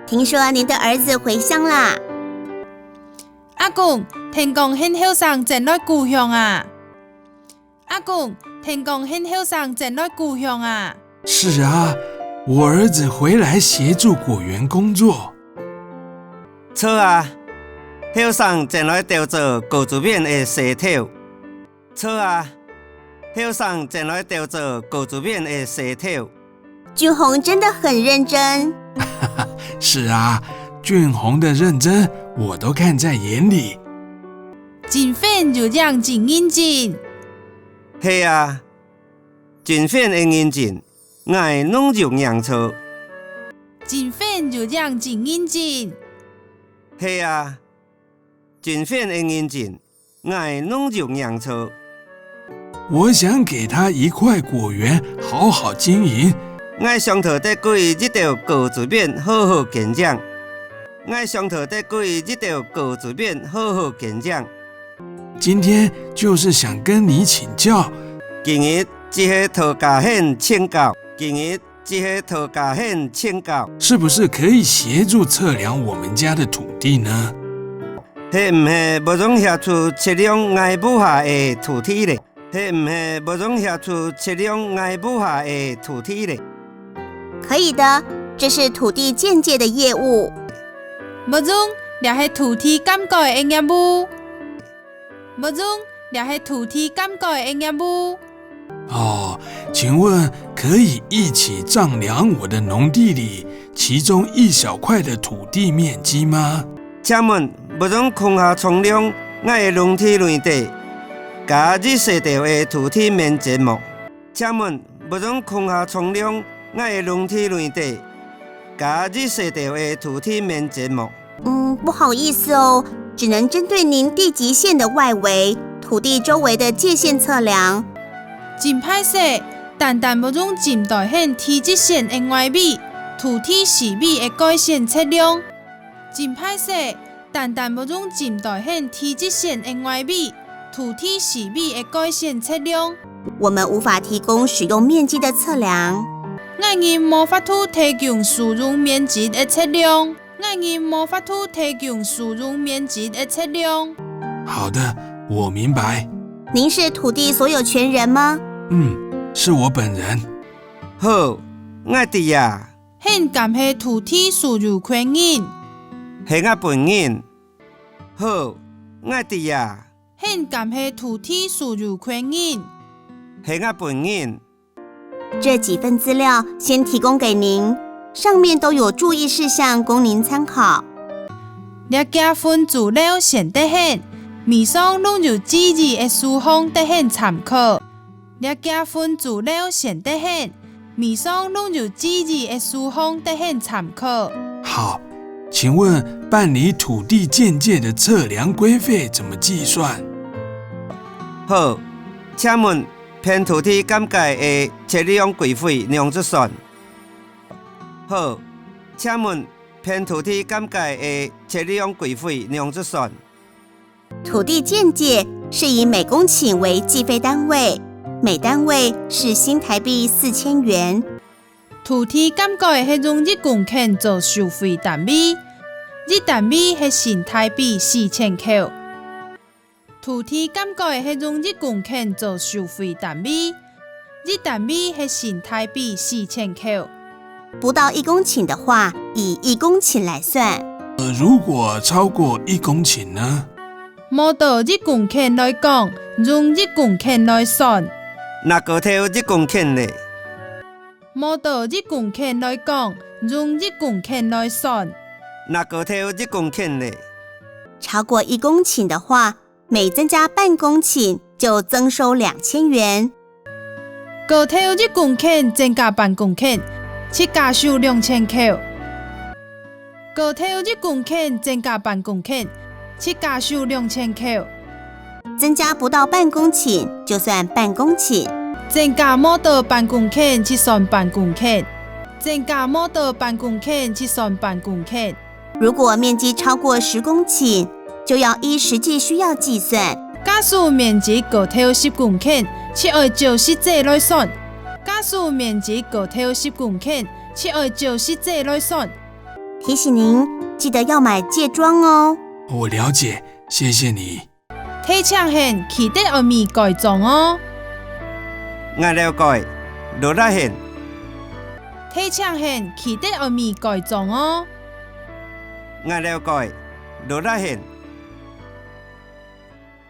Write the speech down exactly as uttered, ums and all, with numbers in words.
聽說您的兒子回鄉啦？阿公，聽講你後生轉來故鄉啊？阿公，聽講你後生轉來故鄉啊？是啊，我兒子回來協助果園工作。著啊，後生轉來調做果子園个事頭。 著啊，後生轉來調做果子園个事頭。俊宏真的很認真。是啊，俊宏的認真我都看在眼裡。俊宏有影真認真。係啊，俊宏个認真，𠊎攏有䀴著。俊宏有影真認真。係啊，俊宏个認真， 𠊎攏有䀴著。我想給他一塊果園，好好經營。𠊎想討得佢一兜果子園，好好經營。𠊎想討得佢一兜果子園，好好經營。今天就是想跟你請教。今日只係討佮你請教。今日 只係討佮你請教。是不是可以協助測量我們家的土地呢？係毋係無容協助測量𠊎屋下个土地咧？係毋係無容協助測量𠊎屋下个土地咧？可以的，這是土地鑑界的業務。無容，這係土地鑑界个業務。無容，這係土地鑑界个業務。 哦，請問可以一起丈量我的農地裡其中一小塊的土地面積嗎？請問，無容共下丈量𠊎个農地內底，加一細兜个土地面積無？請問，無容共下丈量𠊎个農地內底，加一細兜个土地面積無？ 嗯，不好意思哦，只能針對您地籍線的外圍、土地周圍的界限測量。真歹勢，單單無容針對你地籍線个外圍、土地四圍个界限測量。真歹勢，單單無容針對你地籍線个外圍、土地四圍个界限測量。我們無法提供使用面積的測量。𠊎人無法度提供使用面積个測量。 𠊎人無法度提供使用面積个測量。好的，我明白。您是土地所有權人嗎？嗯，是我本人。好，𠊎知啊。你敢係土地所有權人？係𠊎本人。好，𠊎知啊。你敢係土地所有權人？係𠊎本人。 這幾份資料先提供給您，上面都有注意事項供您參考。這幾份資料先得你，尾上攏有注意个事項得你參考。這幾份資料先得你，尾上攏有注意个事項得你參考。好，請問辦理土地鑑界的測量規費怎麼計算？好，請問 辦土地鑑界个測量規費仰子算？好，請問辦土地鑑界个測量規費仰子算？土地鑑界是以每公頃為計費單位，每單位是新台幣四千元。土地鑑界係用一公頃做收費單位，一單位係新台幣四千箍。 土地鑑界係用一公頃做收費單位，一單位係新台幣四千箍。不到一公頃的話，以一公頃來算。呃，如果超過一公頃呢？無到一公頃來講，用一公頃來算。若過頭一公頃咧？無到一公頃來講，用一公頃來算。若過頭一公頃咧？超過一公頃的話， 每增加半公頃就增收兩千元。過頭一公頃增加半公頃，就加收兩千箍。過頭一公頃增加半公頃，就加收兩千箍。增加不到半公頃就算半公頃。增加無到半公頃就算半公頃。增加無到半公頃就算半公頃。 如果面積超過十公頃，就要依實際需要計算。假使面積過頭十公頃，就愛照實際來算。假使面積過頭十公頃，就愛照實際來算。提醒您，记得要买戒装哦。我了解，谢谢你。提醒你，记得愛買戒裝哦。𠊎了解，勞力你。提醒你，记得愛買戒裝哦。𠊎了解，勞力你。